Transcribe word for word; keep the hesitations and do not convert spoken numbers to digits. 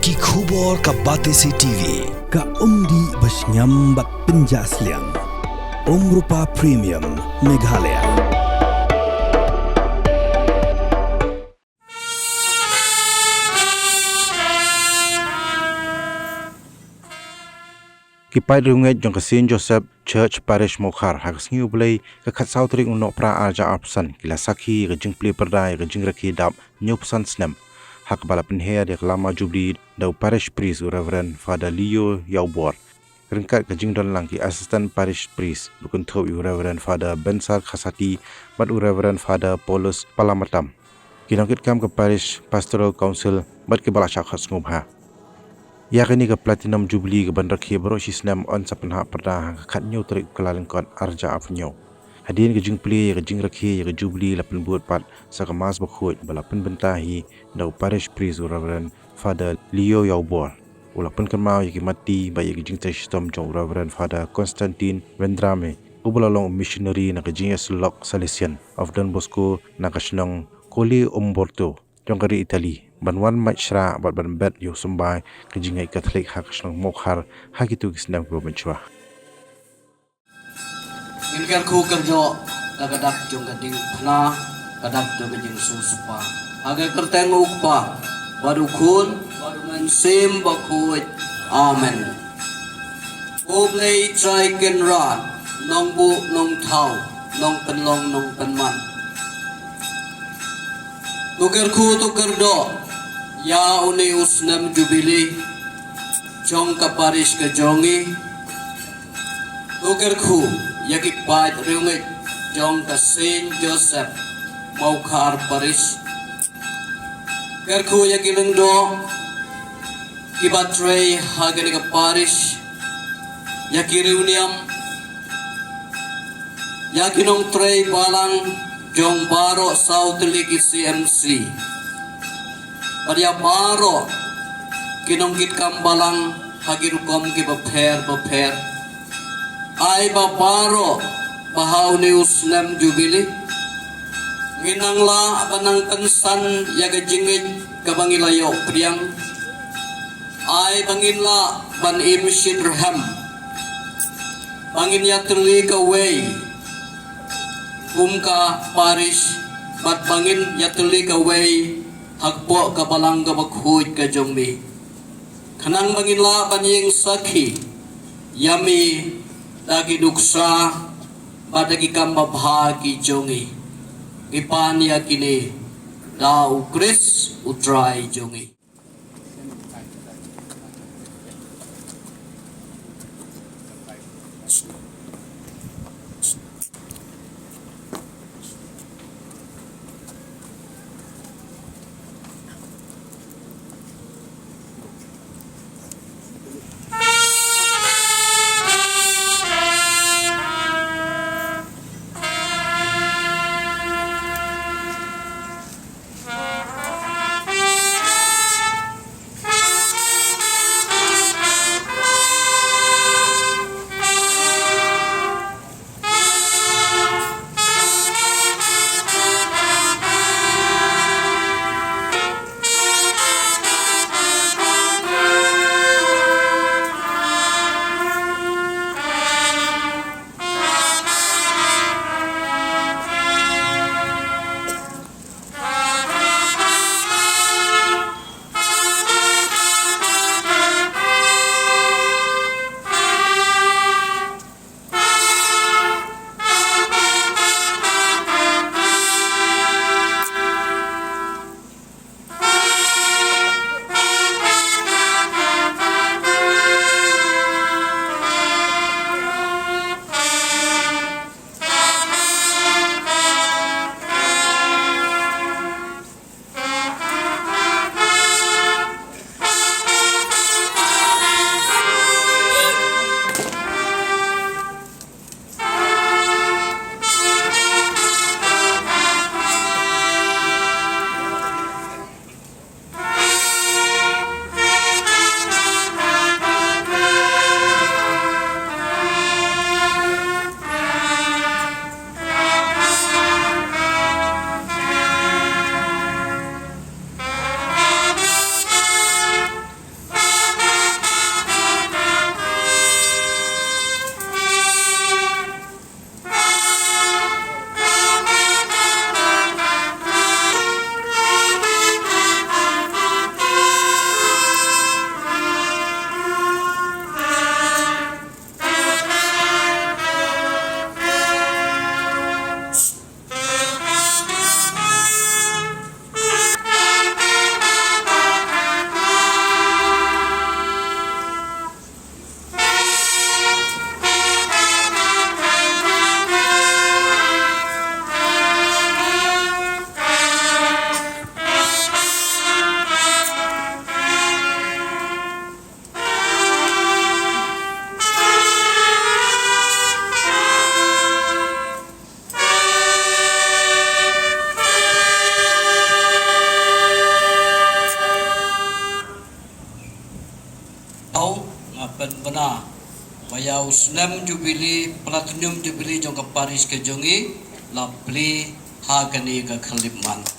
Ki khubor ka Batesi T V. Ka umdih ba shngiam bad pynjah sliang. Umrupa Premium Meghalaya. Ki paid riewngeit jong ka Saint Joseph Church Parish Mawkhar ha ka sngi U Blei ka khatsaw tarik u Nohprah arhajar arphew san ki la sakhi ïa ka jingplie pyrda ïa ka jingrakhe dap hynñiewphew san snem ha kaba la pynher ïa ka lama Jubilee da u Parish Priest u Reverend Father Leo Ïawbor. Ryngkat ka jingdon lang ki Assistant Parish Priest ba kynthup ïa u Reverend Father Bensar Khasati bad u Reverend Father Paulus Palamatam, ki nongkitkam ka Parish Pastoral Council bad kiba la shah khot sngewbha. Ïa kane ka Platinum Jubilee kaban rakhe baroh shi snem yn sa pynhap pyrda ha ka khathynñiew tarik u Kyllalyngkot arhajar arphew hynñiew. Hadien ka jingplie ïa ka jingrakhe ïa ka Jubilee la pynbud pat sa ka Mass bakhuid ba la pynbynta hi da u Parish Priest u Reverend Father Leo Ïawbor. U la pynkynmaw ïa ki matti bad ïa ki jingtrei shitom jong u Reverend Father Constantine Vendrame, uba la long u missionary na ka Jingïasyllok Salesian of Don Bosco na ka shnong Colle Umberto jong ka ri Italy, ban wan mad shrah bad ban bet ïa u symbai ka jingngeit Katholik ha ka shnong Mawkhar ha kito ki snem kiba mynshuwa. Ngin kyrkhu kyrdoh da ka dak jong ka diengphna, ka dak jong ka jingsiewspah. Ha ka kyrteng u Kpa bad u Khun bad u Mynsiem Bakhuid. Amen. Ko Blei Trai Kynrad, nongbuh nongthaw, nongpynlong nongpynman. To kyrkhu to kyrdoh ïa une u snem Jubilee jong ka parish ka jong ngi. To kyrkhu ïa ki paid riewngeit jong ka Saint Joseph Mawkhar Parish. Kyrkhu ïa ki lyngdoh kiba trei ha kane ka parish, ïa ki riewniam, ïa ki nongtrei balang jong baroh saw tylli ki C M C, bad ïa baroh ki nongkitkam balang ha ki rukom kiba pher bapher. Ai ba baroh ba ha une u snem Jubilee ngin nang lah ban nang pynsan ïa ka jingngeit kaba ngi la ïoh pdiang. Ai ba ngin lah ban im shitrhem, ba ngin ïatylli kawei kum ka parish, bad ba ngin ïatylli kawei hapoh ka balang kaba khuid ka jong me. Khnang ba ngin lah ban ïeng sakhi ïa me da ki nuksa bad da ki kam babha ki jong ngi. Ngi pan ïa kine da u Khrist u Trai jong ngi. Nga pynbna ba ïa u snem jubili, platinum jubili jong ka parish ka jong ngi la plie ha kane ka khyllipmat.